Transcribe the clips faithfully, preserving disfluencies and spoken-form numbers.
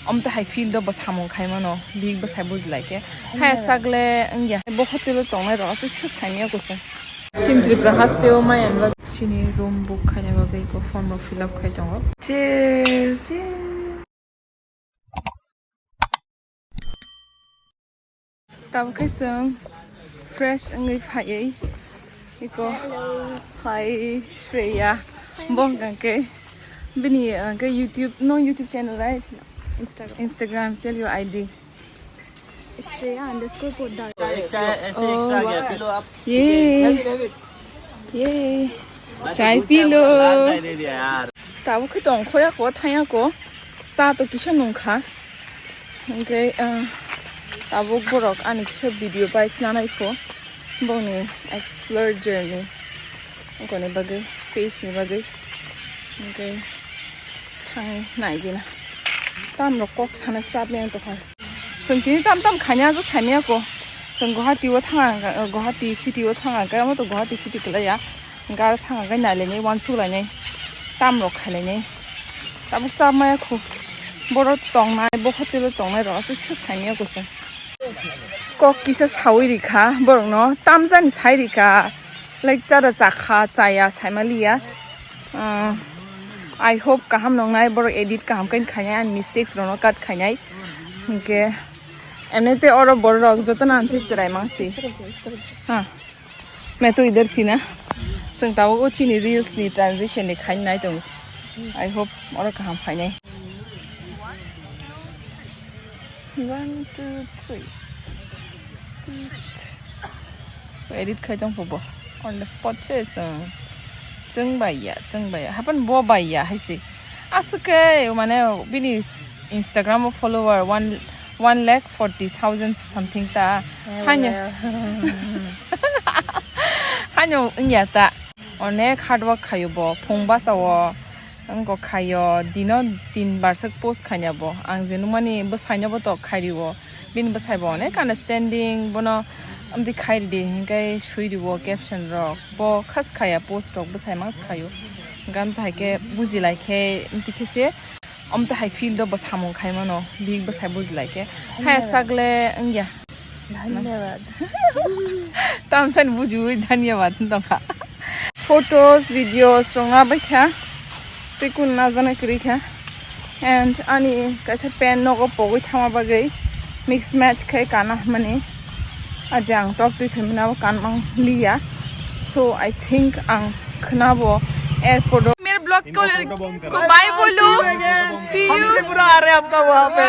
Amtwi hai field o bo samung khai mano, big bwsai bujilai khe. Hai sagle wngya, bo hotel o tongnai rok aswk se saimanya kusa. Chini Tripura haste o mai ani bagwi chini room book khaina bagwi ko form rok fill up khai tongo. Cheers. Tabuk khe chwng fresh wngwi phaiwi iko. Hi Shreya. Bo hwnkha khe bini, uh, khe YouTube, no YouTube channel, right? Instagram. Instagram, tell your I D. Shreya underscore Poddar. एक चाय ऐसे एक्स्ट्रा आ गया, P low आप। Yay. Yay. Chai pilo. Tabuk khe tong khoya ko, thaya ko. Cha to kisa nung kha. Hingke, ah, tabuk borok ani kisa video bai swnanai pho. Boni explore journey. Boni bagwi, page ni bagwi. Hingke, thang nai gina. Tam rok kok sana sab yang to kha. Chwng tini tam tam khaina je saimaya ko. Chwng Guwahati o thang, Guwahati city o thang, kaya mo to Guwahati city kwlaiya. Gar thang khe nailainai, uansuk lainai, tam rok khailainai. Tabuk cha maya khu. Borok tongnai, bo hotel o tongnai rok aswk se saimaya ko chwng. Kok kisa sawi rikha, borok no tam jani sai rikha. Like, chada chakha, chaya, saimaliya. Ah, I hope kaham nongnai, borok edit kaham khe khainai, ani mistakes rokno cut khainai. Hinkhe, emnite oro borok jotono ansi chwrai mangsi. Ha. Main to idhar thi na. Chwng tabuk o chini reels ni transition ni khainai tongo. I hope oro kaham phainai. One, two, three. Two, three. So edit khai tong phubo. On the spot se chwng. Chwng bai ya, chwng bai ya. Hapan bo bai ya hai se. Aswk khe mane bini Instagram o follower one, one lakh forty thousand something ta. Haino. Haino wngya ta. Onek hard work khaio bo. Phung basa o. Wngkok khaio, dino tin bar swk post khaina bo. Ang je nukmani bwsaino bo tok khairi o. Bini bwsai bo onek understanding, bono amtwi khairi di hinkai sui rio caption rok. Bo khas khaya post rok bwsai mas khaio. Gam thai khe buji lai khe amtwi khe se amtwi hai field o bo samung khai mano. Big bwsai buji lai khe. Hai sagle wngya. Dhanyabad. Tamsani bujiwi dhanyabad wng tongkha. Photos, videos rok na baikha. Tei kun na jana kwrwi kha. And ani kaisa pen nogo pogwi thangma bagwi mix match khai kana hwnmani. Aje ang top twi phaimani abo kanmang liya. So I think ang khwnabo airport o. मेरे ब्लॉग को, को बाय बोलो। See you। हम त्रिपुरा आ रहे हैं आपका वहाँ पे।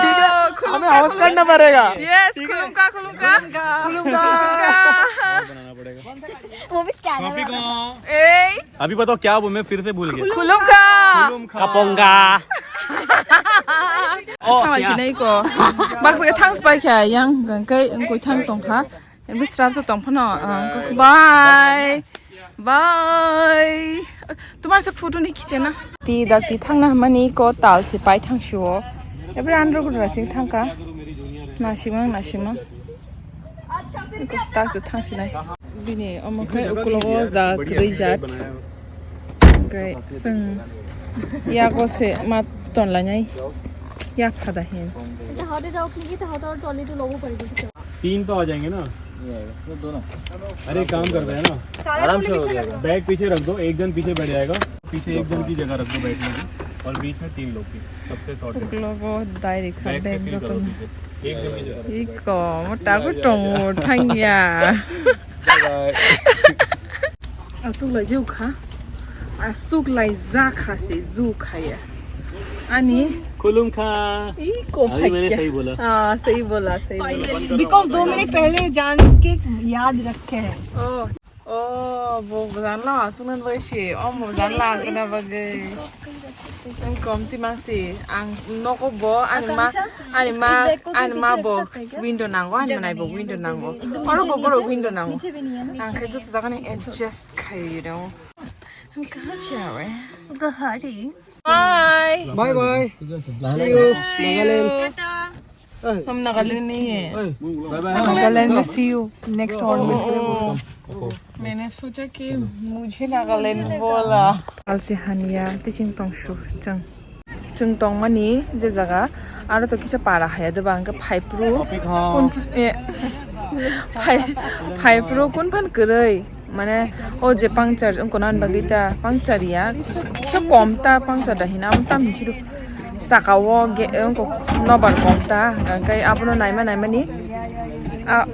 ठीक है? हमें होस्ट करना पड़ेगा। Yes, खुलुमखा, खुलुमखा। खुलुमखा। वो भी स्कैनर। ए। अभी बताओ क्या वो, मैं फिर से भूल गया। खुलुमखा। खुलुमखा। Kaponga। Oh, thang sinai ko. Baksa thang spai kha yang gangkai engkoi thang tongkha. Bwswrap se tong phano, ah, bye. Bye. Tumar se photo ni khichena. Ti dak ti thangna hwnmani ko tal se pai thang sio. Ebre andro gudra sing thangka. Nasimang, nasimang. Ko tak se thang sinai. Bini omo khai ukulogo ja kwrwi jat. Oke, sing. Yago se ma ton lainai. Ya phada hin. तीन तो आ जाएंगे ना। ये आएगा, ये दोनों। अरे, एक काम करते हैं ना, आराम से हो जाएगा। बैग पीछे रख दो, एक जन पीछे बैठ जाएगा, पीछे एक जन की जगह रख दो बैठने की, और बीच में तीन लोग की, सबसे शॉर्ट। Ukulogo direct बैग से बैग फिल करो जतन। पीछे, एक जन की जगह रख दो। Iko, mo tabu tongo, thangya। Bye bye. Aswk lai jukha. Aswk lai jakha se ju khaya. Ani। खुलुमखा। Iko अभी मैंने phakya। सही बोला। हाँ, सही बोला, सही बोला। Because दो मिनट पहले जान के याद रखे हैं। Oh, oh, bo janla aswkna bagwi se. Oh, bo janla aswkna bagwi. Ang komti mangsi, ang nogo bo, ani ma, ani ma, ani ma bo window nango, ani manai bo window nango. Oro bo borok window nango. Ang khe joto jagani adjust khayo, you know. Bye. Bye bye. See you. See you. Nagaland. Hey. Hum Nagaland nahi hai. Hey. Bye bye. Nagaland mein see you next orbit. Oh, oh, oh. मैंने सोचा कि मुझे नागालैंड बोला। Alsi hanya, tiching tong shu chang. Chwng tongmani je jaga, Aro to kisa para haya de ba, hwnkhe phaipru kun, eh, phai-, phaipru kun phan kwrwi. Mane, o je puncture wngkha na bagwi ta, puncture ya, kisa kom ta puncture da hina, am tam hinwi chaka o ge, wngkha nobar kom ta, hwnkhe abono naima naimani, a,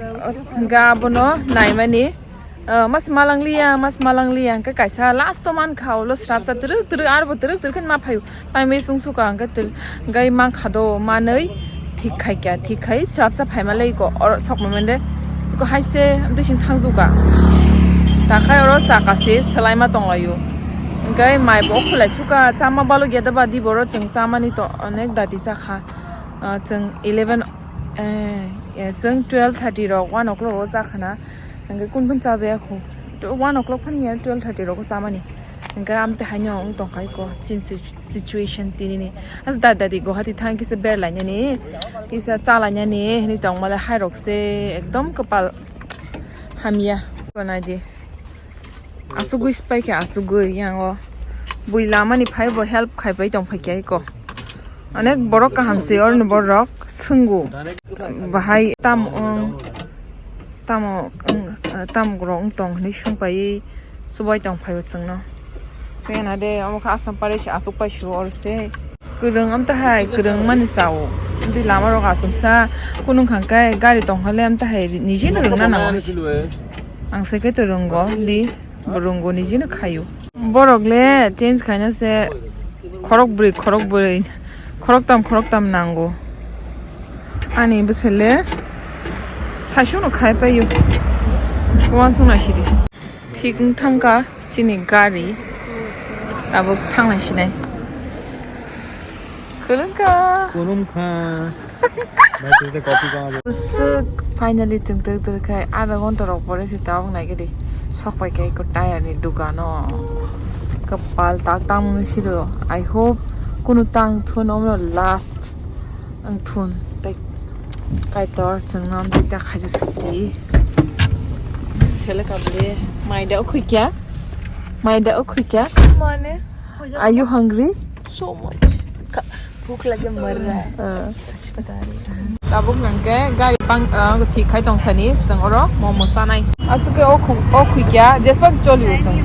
hwnkhe abono naimani, ah, mas malang liya, mas malang liya, hwnkhe kaisa last o mankha, ulo srapsa twrwk twrwk, arbo twrwk twrwk khe ma phaio. Taimwi chwng suka hwnkhe twrwk, hwnkhe mankha do manwi thik khai kya, thik khai srapsa phaima le iko oro sokma mende iko hai se bising thangjuka. Takhai oro chaka se swlaima tonglaio. Hwnkhe mai bo khulai suka, chama balok ya da ba di boro chwng chamani to onek dati chakha. Ah, chwng eleven, eh, eh, chwng twelve thirty rok, one o'clock o chakhana. Hwnkhe kun kun chajaya kho. To one o'clock phani ya twelve thirty rok o chamani. Hwnkhe amte haino wng tongkha iko chin si-, situation tinini. As da dadi Guwahati thang kisa berlainani, kisa chalainani hwnwi tongmale hairok se ekdom kwpal hamya. Ko naidi. Asugwi sipai khe asugwi yango. Bui lamani phai bo help khai pai tong phai khe iko. Onek borok kaham se oroni borok swngo. Bahai tam, um, tamo, um, tamo rok wng tong hinwi swng pai subai tong phai o chwngno. Khe na de omo khe Assam pare se asuk pai su oro se. Kwrwng am ta hai kwrwng mani chao. Di lama rok asumsa kunung khang kai gari tong hale am ta hai niji no rwngna nango. Ang se khe to rwngo di. Bo rwngo nijino khaio. Borok le change khaina se khorok bwrwi, khorok bwrwi, khorok tam, khorok tam nango. Ani bwsai le saisono khai paio. Uansuk nai sidi. Thik wng thangkha chini gari. Tabuk thanglai sinai. Khulumkha. Khulumkha. Bai, twi tei copy kong abo. Usuk, finally chwng twrwk twrwk khai adha ghonta rok pore se tabuk nai gidi. Sok pai khe eko tire ni dukano. Kwpal tak tangmani siro. I hope kunu tang thun omno last wng thun. Tei Kaitor chwngno amtwi ta khaijak sidi. Sele kabli. Maida ukhuikya. Maida ukhuikya. Mane? Are you hungry? So much. Ka-, bhuk lage mar raha hai. Ah. Sach bata rahi hu. Tabuk nang khe gari pang, ah, thik khai tong sani, chwng oro momo sanai. Aswk khe o khu-, o khuikya, jespan choli bo chwng.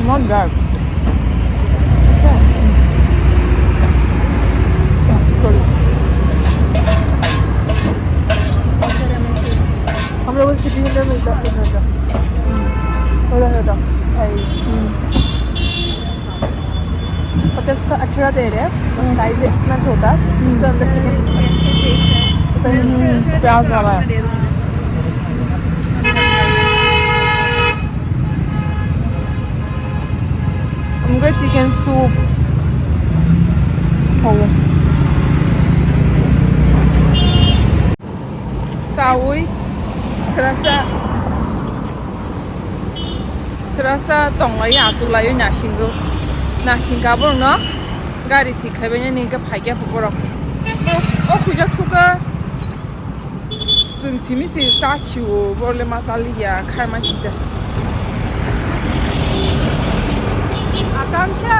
Not bad. हम लोग सिटी में मिलता है, उधर का। उधर का। भाई। पचास का अठारह दे रहे हैं, और साइज है इतना छोटा, उसके अंदर चिकन दिखता है। प्याज वाला है। Omo khe chicken soup. Saui srapsa, srapsa tonglai, aswk laiwi nasingo. Nasing ka borokno gari thik khaibainani hwnkhe phaikhe borok. O khuijak sukha. Chwng simi se cha sio, borok le ma cha liya, khai ma sija. आकांक्षा,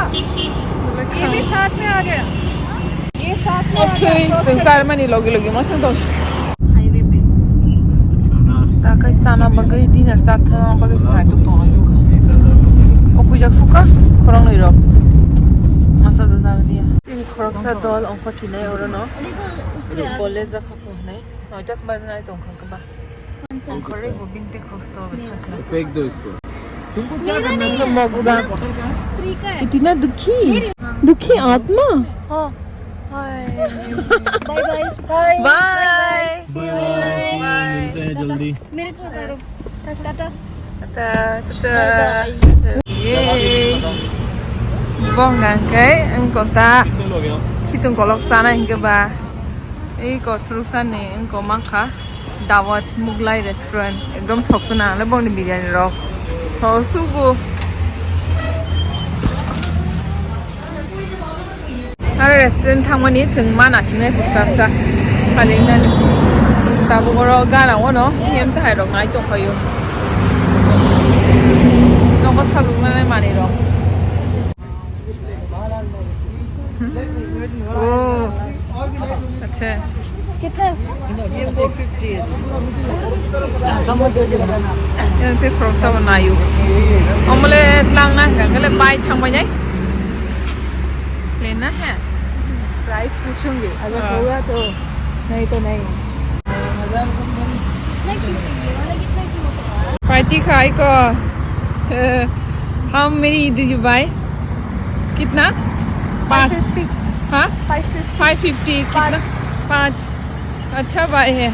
ये भी साथ में आ गया। ये साथ में आ गया। Aswk, chwng charmani logi logi ma chwng tong. Highway pe. Ta kai sana bagwi dinner cha thang bagwi sanai tuk tong ajuk. O khuijak sukha, khorang ni rok. Masa ja ja liya. Chini khoroksa dol ongkho sinai oro no. College ja kha. Noita se baje nai tong kha ba. Ongkhorwi bo binte cross to thasna. फेंक दो इसको। तुमको क्या करना है? Mok ja. इतना दुखी, दुखी आत्मा। Bye bye. Bye. Bye. मिलते हैं जल्दी। मेरे को उतारो। Tata. Tata, tata. Yay. Bong gang kai, ang kosta. Khitung kolok sana hingke ba. Ei ko churuk sani, ang ko mangkha. Dawat Mughlai restaurant. Ekdom thok sana, le bongni biryani rok. Thok sugu. Aro restaurant thangmani chwng ma nasinai bwsaksa palingnani. Tabuk oro gana wano, M T hai rok nai tongkhayo. Nogo sajoknai manwi rok. Oh, acha. कितना है इसका? Yang tei khoroksa bo naio. Omole tlang na hwnkha khe le pai thang bai nai. Lena hai. Price puchungi. Agar Ah. Hoga to nahi to nahi. Paiti khai ko. Eh, how many did you buy? कितना? पाँच। Five fifty. हाँ? Five fifty. Five fifty. कितना? पाँच। पाँच। अच्छा भाई है।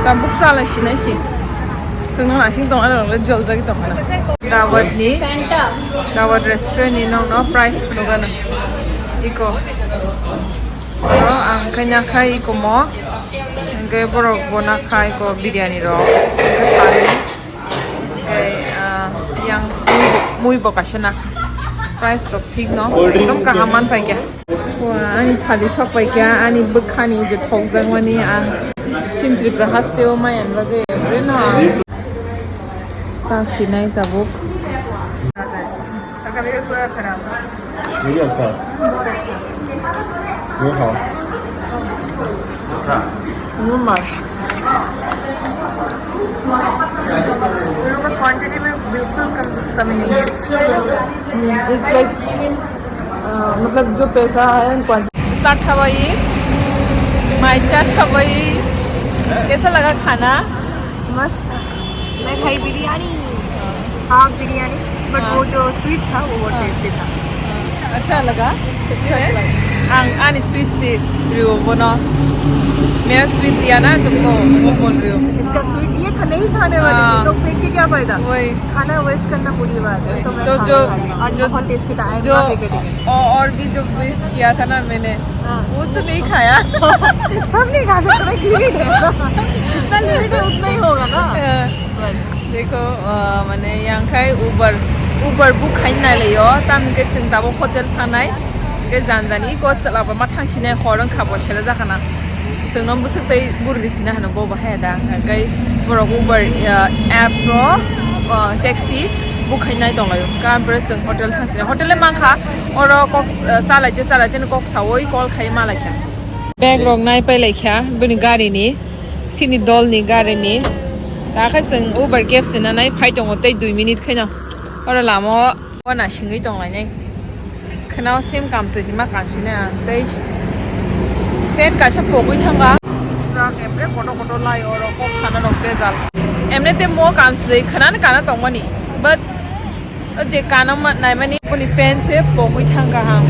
Tabuk salai sinai si. Sengno asing tong ala le jol jagi tong ala. Dawat ni. Dawat restaurant ni nong no price phunugana. Iko. Oro ang khaina khai iko mo. Hingke borok bo na khai ko biryani rok. Hingke thani. Hingke, ah, yang mui bo, mui bo kaisa na. Price rok thik no. Ekdom kaham man pai kha. Wa, ani thali sok pai kha, ani bwkhani je thokjakmani ang chini Tripura hasteo maya bagwi reno ang. Sa sinai tabuk. ये भी अच्छा है। ये खाओ। Normal. Quantity में बिल्कुल कम, कमी नहीं है। It's like, uh, मतलब जो पैसा है, क्वांटिटी। साठ हवाई, माइचा हवाई, कैसा लगा खाना? मस्त। मैं खाई बिरयानी। हाँ, बिरयानी, but हाँ। वो जो स्वीट था, वो बहुत हाँ। टेस्टी था। अच्छा लगा? सच्ची में? Ang ani sweet si riu bono. Main sweet diya na tumko, wo bol riu. इसका स्वीट ये खा-, नहीं खाने वाले हाँ। थे, तो फेंक के क्या फायदा? वही। खाना वेस्ट करना बुरी बात है, वही। तो मैं तो खाना जो, खा रही हूँ। और जो, बहुत टेस्टी था, I am जो, not regretting it। और, और भी जो वेस्ट किया था ना मैंने, हाँ। वो तो नहीं खाया। सब नहीं खा सकते ना, एक लिमिट है ना। जितना लिमिट है, उतना ही होगा ना। हाँ। बस। देखो, अ, माने, yangkhai Uber, Uber book khai nai laio, tam hingke chwng tabuk hotel thangnai, hingke jan jani iko chwla ba ma thang sinai hor wngkha bo sele jakana. Chwngno bwswk tei buri sina hano bo bahai da, hingke borok Uber, uh, app ro, uh, taxi book khai nai tong laio. Ka bwrwi chwng hotel thang sini, hotel le mankha, oro kok, uh, chalai te chalai te kok sawi call khai ma lai kha. Bag rok nai pai lai kha bini gari ni, sini dol ni gari ni. Ta khe chwng Uber cab se nanai phai tongo tei dui minute khaino oro lama o. Wana singwi tonglainai. Khwnao sim kamsoi sima kamsinai ang tei pen kaisa pogwi thangkha. Truck emre kotor kotor lai oro kok sana rok bejal. Emre te mo kamsoi khwnani kana tongmani. But o je kana ma-, naimani boni pen se pogwi thangkha ang.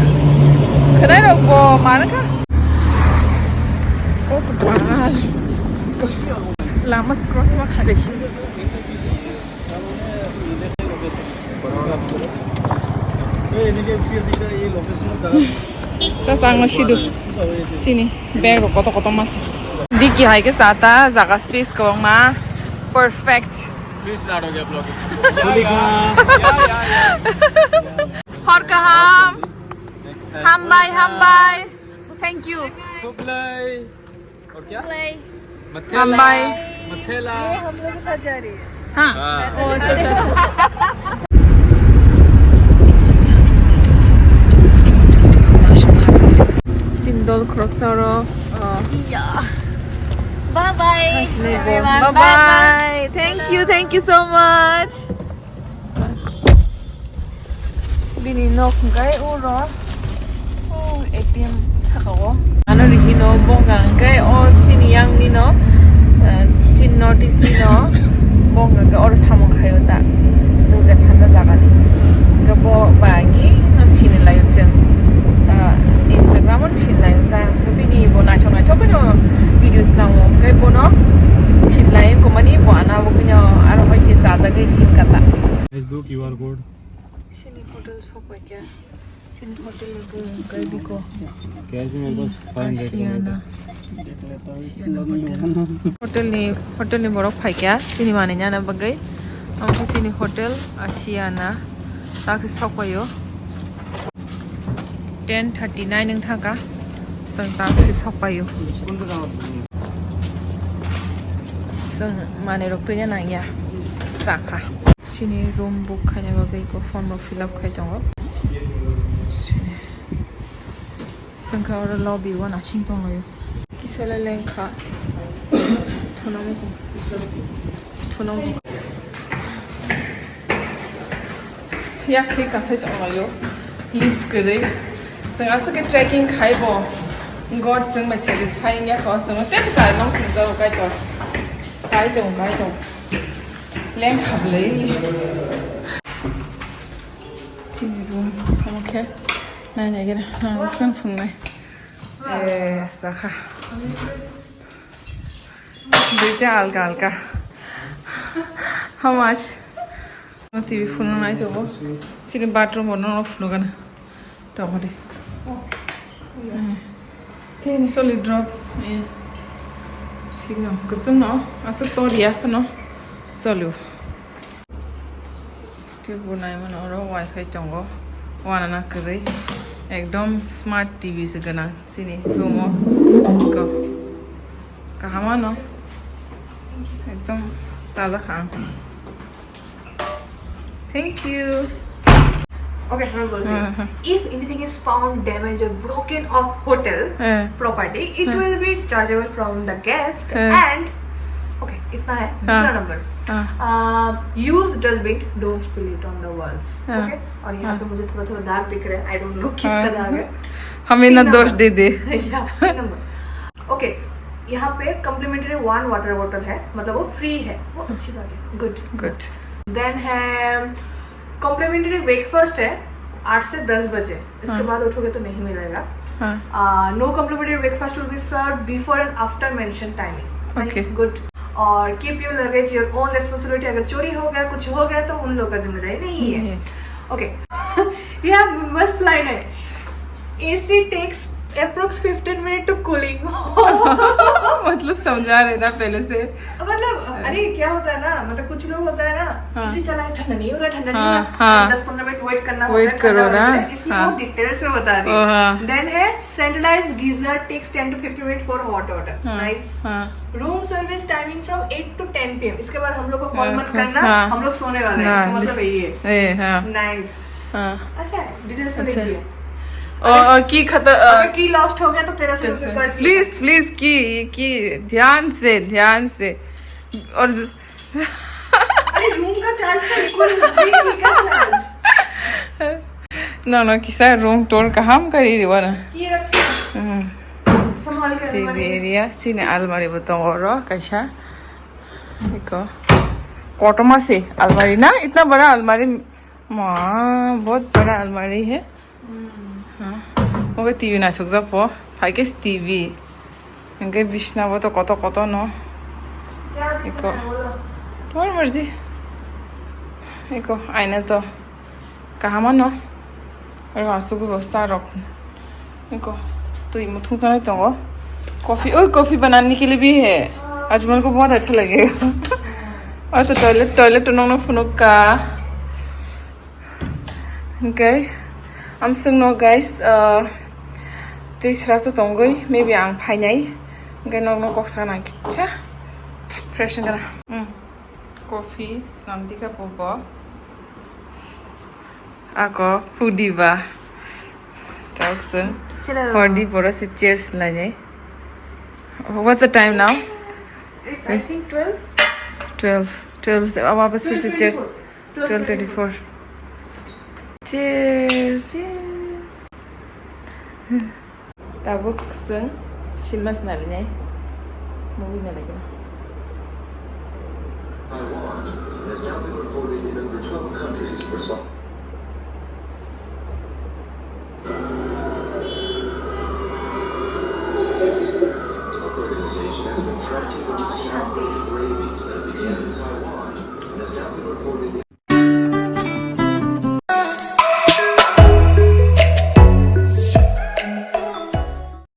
Khwnai rok bo mana kha. Kok bal. Lama cross ma khade. Kasang no sidu. Sini bag rok kotor kotor masa. Diki hai khe sata jaga space kwbangma. Perfect. Hor kaham. Hambai, hambai. Thank you. और क्या? Play। मथेला। Hambai। मथेला। ये हम लोग के साथ जा रही है। हाँ। हाँ। ओ, अच्छा, अच्छा, अच्छा। Sindol khoroksa oro, uh, Yeah। Bye bye, everyone। Bye bye। Bye bye। Thank you, thank you so much। Bini nok hwnkhe uro, o A T M saka o. Ano rihino bongkha hwnkhe o chini yang nino, eh, chini North East nino bongkha hwnkhe oro samung khaio ta. Chwng je phanda jagani. Hwnkhe bo bagi no sini laio chwng, eh, Instagram o sini laio ta. Bini bo naithok naithok kheno videos nango, hwnkhe bono sinlai wngkha mani bo ana bo kheno aro hoi khe chajagwi hinkha ta. Guys, do Q R code. Sini hotel sokpaikha. Sini hotel ni bwrwi hwnkhe biko. Cash में बस five hundred Asiana. Hotel ni, hotel ni borok phaikha chini manwi nana bagwi. Omo khe chini hotel Asiana. Takhe sokpaio. Ten thirty nine wng thangkha, chwng ta se sokpaio. Chwng manwi rok twi nangya, chakha. Chini room book khaina bagwi ko form rok fill up khai tongo. Chini. Chwng kha oro lobby o nasing tonglaio. Kisa le lengkha. Thunamo chwng. Thunamo. Yakri kasai tonglaio. Lift kwrwi. Chwng aswk khe trekking khai bo. God chwng bai satisfy wngya kho. Chwng tei kar nong swngjao Kaitor. Kai tong, kai tong. Lengkha bwlwi. Chini room, omo khe nainai gana, nang swng phungnai. Eh, sakha. Duita alga alga. How much? T V phunuknai tongo. Chini bathroom bo nono phunukgana. Tongori. Tini solid drop. Eh. Sino, kusum no. Asa tori ya no. Solu. Tei bo naimano oro wifi tongo, wanana kwrwi, ekdom smart T V se gwnang chini room o. Ko, kaham ano, ekdom chajakha ang. Thank you. Okay, हम बोलते हैं। हाँ, हाँ। If anything is found damaged or broken of hotel हाँ। Property, it हाँ। Will be chargeable from the guest हाँ। And okay, इतना है। दूसरा नंबर। हाँ। Use dustbin, don't spill it on the walls। हाँ। Okay, और यहाँ पे मुझे थोड़ा थोड़ा दाग दिख रहा है, I don't know किसका दाग है। हमें ना दोष दे दे। या, नंबर। ओके, यहाँ पे कॉम्प्लीमेंट्री वन वाटर बॉटल है, मतलब वो फ्री है, वो अच्छी बात है, गुड। गुड। देन है कॉम्प्लीमेंट्री ब्रेकफास्ट है आठ से दस बजे, इसके बाद उठोगे तो नहीं मिलेगा। हाँ। No complimentary breakfast will be served before and after mentioned timing। Okay. Good. और keep your luggage your own responsibility, अगर चोरी हो गया, कुछ हो गया तो उन लोग का जिम्मेदारी नहीं है। ओके। यह मस्त लाइन है। AC takes approx fifteen minute to cooling. मतलब समझा रहे ना पहले से। मतलब अरे क्या होता है ना, मतलब कुछ लोग होता है ना, हाँ। एसी चला है, ठंडा नहीं हो रहा, ठंडा नहीं हो रहा। हाँ। दस पन्द्रह मिनट वेट करना होता है, वेट करो ना। इसलिए वो डिटेल्स में बता रही है। देन है centralized geyser takes ten to fifteen minutes for hot water। Nice. Room service timing from eight to ten PM. इसके बाद हम लोग को कॉल मत करना, हम लोग सोने वाले हैं। इसका मतलब यही है। नाइस। हाँ। अच्छा है, डिटेल्स में लिख दिया। और, और की खतर, अगर की लॉस्ट हो गया तो तेरह सौ रुपये कर दिया। प्लीज, प्लीज की, की ध्यान से, ध्यान से। और अरे रूम का चार्ज का इक्वल है, की का charge. No, no, kisa room tour kaham kari riwana। ये रखिए। संभाल के अलमारी में। Area sini almari bo tongo oro kaisa। Iko। Kotoma se almari na, itna bada almari। Ma, bahut bada almari hai। Hm, oke T V naithokjak po, phaikhe T V. Hwnkhe bisna bo to koto koto no. Eko. Tomar marji. Eko, aina to kaham no. Aro aswk bo sa rok. Eko, twi muthung chanai tongo. Coffee, oi coffee banane ke liye bhi hai. Ajmal ko bahut accha lagega. Aur to toilet, toilet to nokno phunuk ka. Hwnkhe, amswkno guys, ah, twi srap to tongwi, maybe ang phainai. Hwnkhe nokno kok sakna ang kisa fresh wngkha na. Hmm. Coffee swnam dikha bo. Ako pudi ba. Kok swn. Hordi boro se chairs lainai. What's the time now? It's, I think, twelve. Twelve. Twelve. Wapas phir se chairs. Twelve twenty-four. Cheers. Tabuk chwng cinema se nai lainai, movie nai lai kheno. Taiwan has now been reported in over twelve countries responsible.